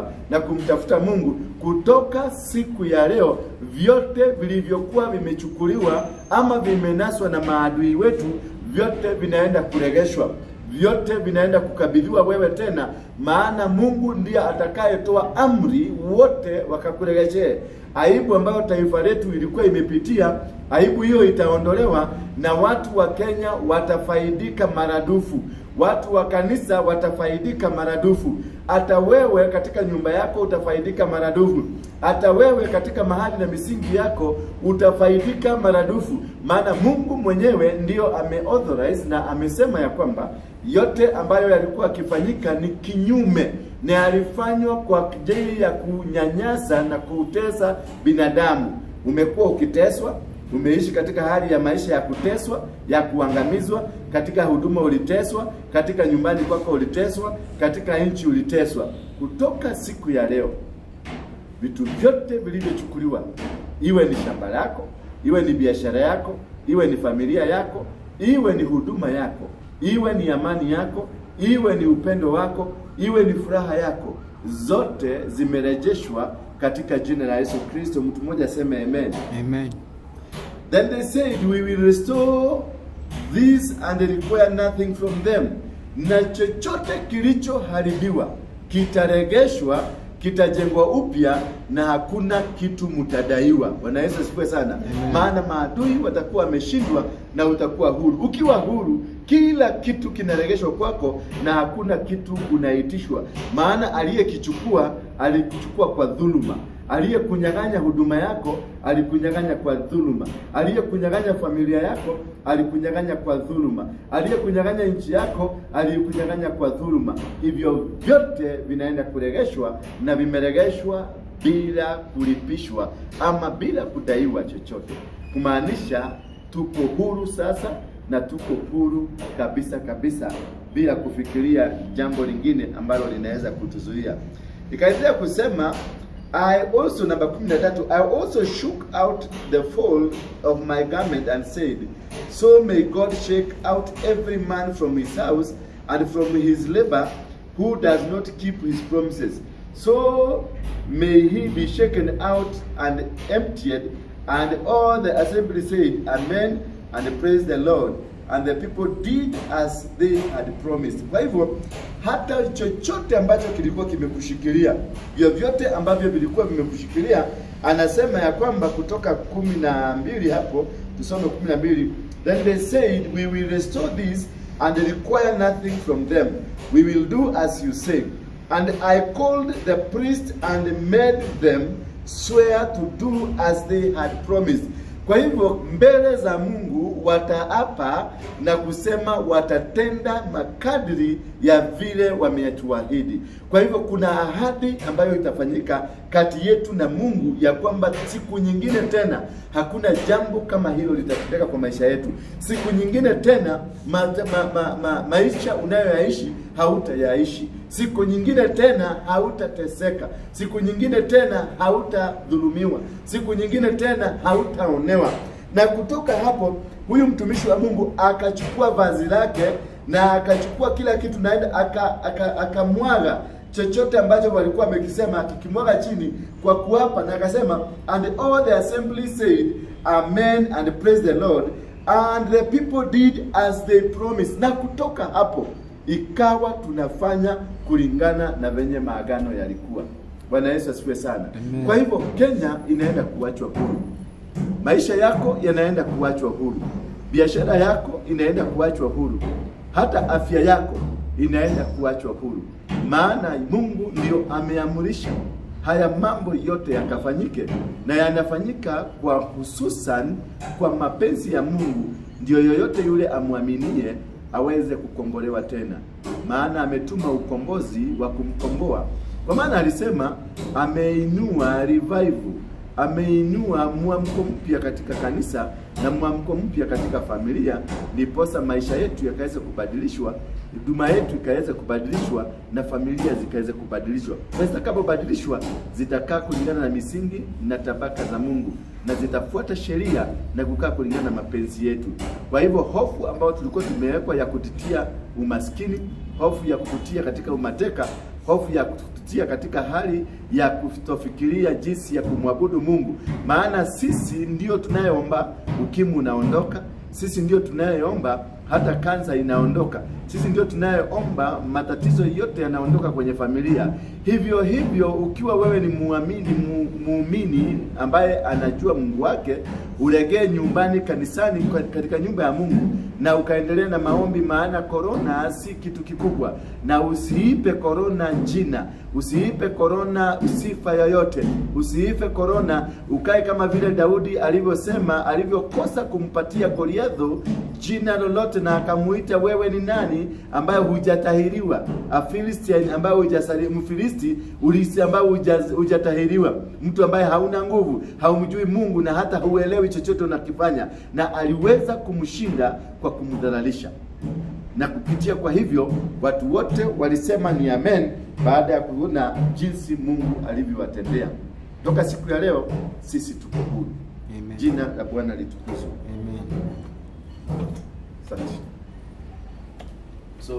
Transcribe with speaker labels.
Speaker 1: kuomba na kumtafuta Mungu, kutoka siku ya leo vyote vilivyokuwa vimechukuliwa ama vimenaswa na maadui wetu, vyote vinaenda kuregeshwa, vyote vinaenda kukabidhiwa wewe tena, maana Mungu ndiye atakayetoa amri wote wakakuregeshee. Aibu ambayo taifa letu ilikuwa imepitia, aibu hiyo itaondolewa na watu wa Kenya watafaidika maradufu. Watu wa kanisa watafaidika maradufu. Hata wewe katika nyumba yako utafaidika maradufu. Hata wewe katika mahali na misingi yako utafaidika maradufu, maana Mungu mwenyewe ndiyo ameauthorize na amesema ya kwamba yote ambayo yalikuwa yakifanyika ni kinyume na yalifanywa kwa ajili ya kunyanyasa na kutesa binadamu. Umekuwa ukiteswa, umeishi katika hali ya maisha ya kuteswa, ya kuangamizwa. Katika huduma uliteswa, katika nyumbani kwako uliteswa, katika nchi uliteswa. Kutoka siku ya leo, vitu vyote vilivyochukuliwa, iwe ni shamba lako, iwe ni biashara yako, iwe ni familia yako, iwe ni huduma yako, iwe ni amani yako, iwe ni upendo wako, iwe ni furaha yako, zote zimerejeshwa katika jina la Yesu Kristo. Mtu mmoja aseme amen.
Speaker 2: Amen.
Speaker 1: Then they said, we will restore this and require nothing from them. Na chochote kilichoharibiwa kitaregeshwa, kitajengwa upya na hakuna kitu mtadaiwa. Bwana Yesu asifiwe sana.
Speaker 2: Amen.
Speaker 1: Maana maadui watakuwa wameshindwa na utakuwa huru. Ukiwa huru, kila kitu kinaregeshwa kwako na hakuna kitu unaitishwa. Maana aliyekichukua alikichukua kwa dhuluma. Aliyekunyang'anya huduma yako alikunyang'anya kwa dhuluma. Aliyekunyang'anya familia yako alikunyang'anya kwa dhuluma. Aliyekunyang'anya nchi yako alikunyang'anya kwa dhuluma. Hivyo vyote vinaenda kuregeshwa na vimeregeshwa bila kulipishwa ama bila kudaiwa chochote, kumaanisha tuko huru sasa na tuko huru kabisa kabisa, bila kufikiria jambo lingine ambalo linaweza kutuzuia. Ikaendelea kusema, I also, number 13, I also shook out the fold of my garment and said, so may God shake out every man from his house and from his labor who does not keep his promises. So may he be shaken out and emptied. And all the assembly said, Amen, and praise the Lord. And the people did as they had promised. Kwa hivyo hata chochote ambacho kilikuwa kimekushikilia, vyovyote ambavyo vilikuwa vimekushikilia, anasema ya kwamba kutoka 12 hapo, tusome 12. Then they said, we will restore this and require nothing from them. We will do as you say. And I called the priest and made them swear to do as they had promised. Kwa hivyo mbele za Mungu wataapa na kusema watatenda makadri ya vile wametuahidi. Kwa hivyo kuna ahadi ambayo itafanyika kati yetu na Mungu ya kwamba siku nyingine tena hakuna jambo kama hilo litatendeka kwa maisha yetu. Siku nyingine tena maisha unayoyaishi hautayaishi. Siku nyingine tena hautateseka. Siku nyingine tena hautadhulumiwa. Siku nyingine tena hautaonewa. Na kutoka hapo huyu mtumishi wa Mungu akachukua vazi lake na akachukua kila kitu na akamwaga chochote ambacho walikuwa wamekisema, akikimwaga chini kwa kuapa, na akasema, and all the assembly said amen and praise the Lord, and the people did as they promised. Na kutoka hapo ikawa tunafanya kulingana na venye maagano yalikuwa. Bwana Yesu asifiwe sana.
Speaker 2: Amen.
Speaker 1: Kwa hivyo Kenya inaenda kuachwa huru. Maisha yako yanaenda kuachwa huru. Biashara yako inaenda kuachwa huru. Hata afya yako inaenda kuachwa huru. Maana Mungu ndio ameamrisha haya mambo yote yakafanyike, na yanafanyika kwa hususan kwa mapenzi ya Mungu, ndio yoyote yule amwaminie aweze kukombolewa tena. Maana ametuma ukombozi wa kumkomboa. Kwa maana alisema ameinua revival, ameinua mwamko mpya katika kanisa na mwamko mpya katika familia, ndiposa maisha yetu yakaweza kubadilishwa, huduma yetu ikaweza kubadilishwa na familia zikaweza kubadilishwa. Na zitakapobadilishwa zitakaa kulingana na misingi na tabaka za Mungu, na zitafuata sheria na kukaa kulingana na mapenzi yetu. Kwa hivyo hofu ambayo tulikuwa tumewekwa ya kutitia umaskini, hofu ya kukutia katika umateka, hofu ya kututia katika hali ya kutofikiria jinsi ya kumwabudu Mungu. Maana sisi ndio tunayeomba ukimwi unaondoka, sisi ndio tunayeomba hata kansa inaondoka, sisi ndio tunayeomba matatizo yote yanaondoka kwenye familia. Hivyo hivyo, ukiwa wewe ni muamini, muumini ambaye anajua Mungu wake, uregee nyumbani, kanisani, katika nyumba ya Mungu na ukaendelea na maombi, maana korona si kitu kikubwa. Na usiipe korona jina, usiipe korona sifa yoyote, usiipe korona, ukae kama vile Daudi alivyosema, alivyokosa kumpatia Goliathu jina lolote, na akamuita wewe ni nani ambaye hujatahiriwa, a Philistine ambaye hujasali, Mfilisti ulisi ambaye hujatahiriwa, mtu ambaye hauna nguvu, haumjui Mungu na hata huelewi chochote unakifanya. Na aliweza kumshinda kwa kumdhalalisha, na kupitia kwa hivyo watu wote walisema ni amen, baada ya kuona jinsi Mungu alivyowatendea. Toka siku ya leo sisi tuko huru.
Speaker 2: Amen.
Speaker 1: Jina la Bwana litukuzwe.
Speaker 2: Amen.
Speaker 1: Asante.
Speaker 3: So